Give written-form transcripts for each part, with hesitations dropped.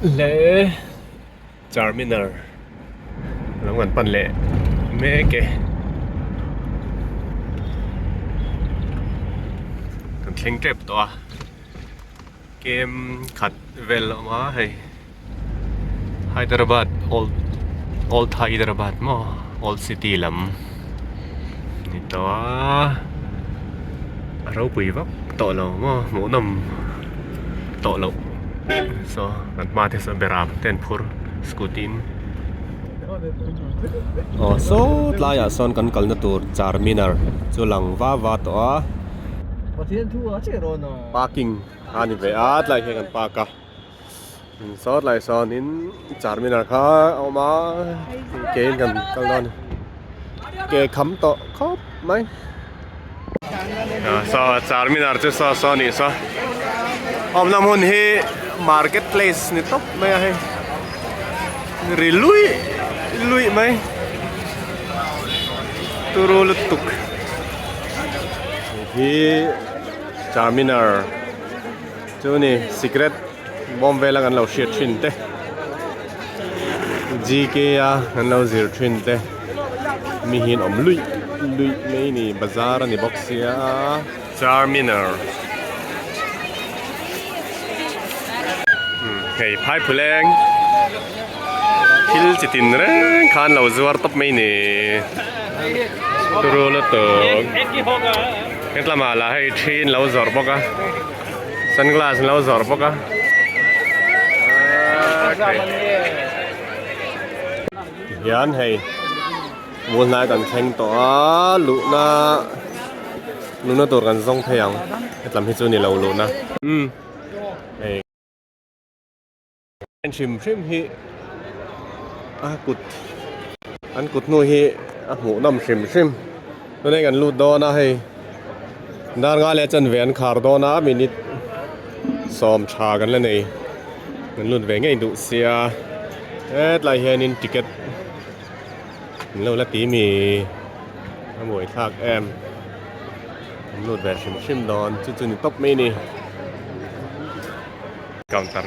Le Charminar lo ngan pan leh mek e kan thleng tep tawh a kem khat vel a awm a hei Hyderabad old old Hyderabad maw old city lam ni tawh a a ropui vak tawh lo maw hmuhnawm tawh loh saw kan hma te saw beram te an phur scooty in aw saw tlaiah sawn kan kalna tur charminar chu lang va va tawh a parking a ni ve a tlai hian kan park a. Saw tlai sawnin charminar kha a awm a kein kan kal dawn a ni ke kham tawh khawp mai saw charminar chu saw saw a nih saw awmna hmun hi market place ni tawp mai a hei ri luih luih mai turu lutuk hi charminar. Chu ni secret bawm vela kan lo hriat thin te GK a kan lo zir thin te mi hi an awm luih luih mai ni bazar a ni bawk sia Charminar hei phaiphuleng thil chi tin reng khan lo zuar tawp mai ni turu lutuk Hetlamah lah hei thi in lo zawrh bawk a sunglass an lo zawrh bawk a tihian hei bul hnai kan thleng tawh a luhna luhna tur kan zawng thei ang hetlam hi chu ni lo luhna umm hei. En hrim hrim hi a kut an kut hnu hi a hmuh nawm hrim hrim tunah kan lut dawn a hei dar nga leh chanve an khar dawn a minute sawm tha kan la nei kan lut ve ngei duh sia hetlai hianin ticket an lo la ti mi a buai thlak em kan lut ve hrim hrim dawn chu chu ni tawp mai a ni. Counter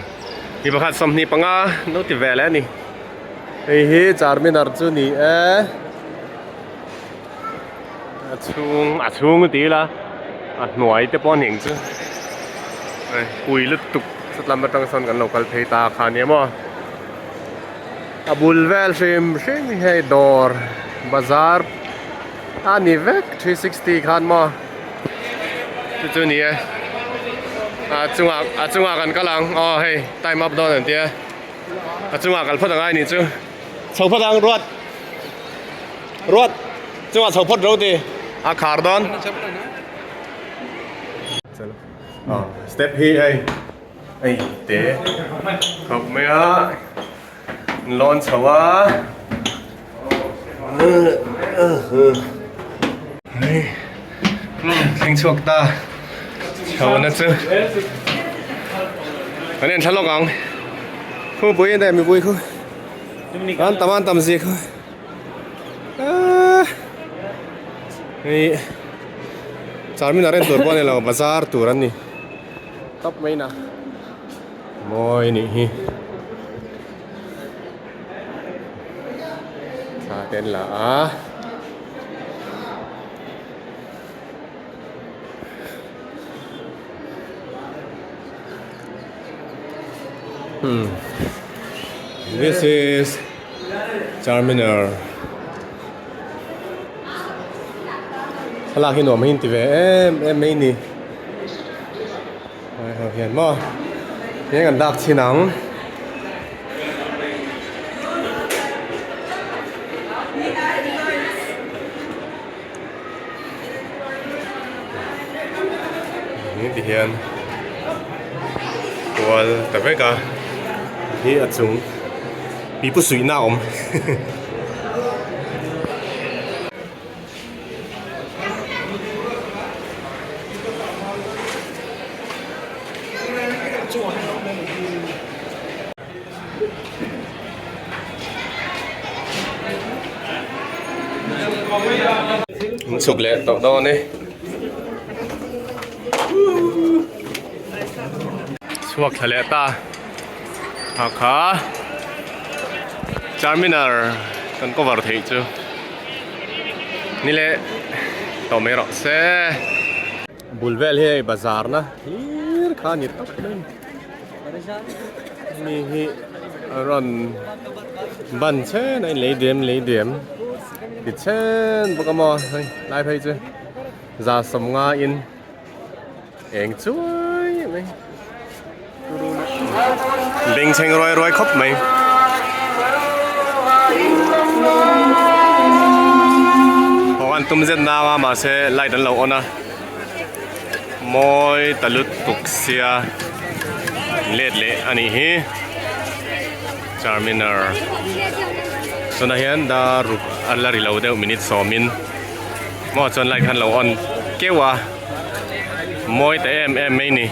mi pakhat 25 no ti ve leh a ni hei hi charminar chu ni e a chhung a chhung ti ila a hnuai te pawh a ning chu hei pui lutuk sawtlam atang sawn kan lo kal phei ta kha nia maw a bul vel hrim hrim hi hei dawr bazar a ni vek 360 khan maw. Chu chu ni e a chungah a chungah kan kal ang aw hei time up dawn an tia a chungah kal phawt angai nih chu chho phawt ang ruat ruat chungah chho phawt ro ti a khar dawn step hi hei hei te khawp mai a lawn chho a. Thleng chhuak ta chho na chu kan en thla lawk ang khu pui a ni mipui khu an tam an tam zia khu hei charminar en tur pawh a ni lo bazar tur an ni tawp mai na mawi a nih hi. Thla te an la a. Hmm. This is Charminar. Thlalak hi nuam hi an ti ve em em mai ni. Hei ho hian maw eng an dak chhin ang. Ni ti hian kual ta vek a hi a chung pipu suihna a awm. An chhuk leh tawh dawn e. Chhuak thla leh ta. Kha kha Charminar kan cover theih chu ni leh tawh mai rawh se. Bul vel hi hei bazar na hlir kha a ni tawp mai mi hi a rawn ban chen a inlei diam lei diam ti chen bawk a maw hei lai phei chu 150 in. Eng chuai mai. Bengchheng ruai ruai khawp mai. Thawk an tum zet nang a mahse light an lo on a. Mawi ta lutuk sia let leh a nih hi. Charminar. Tunah hian dar ruk a la ri lo deuh minute sawmin. Maw chuan light khan lo on keuh a. Mawi ta em em mai ni.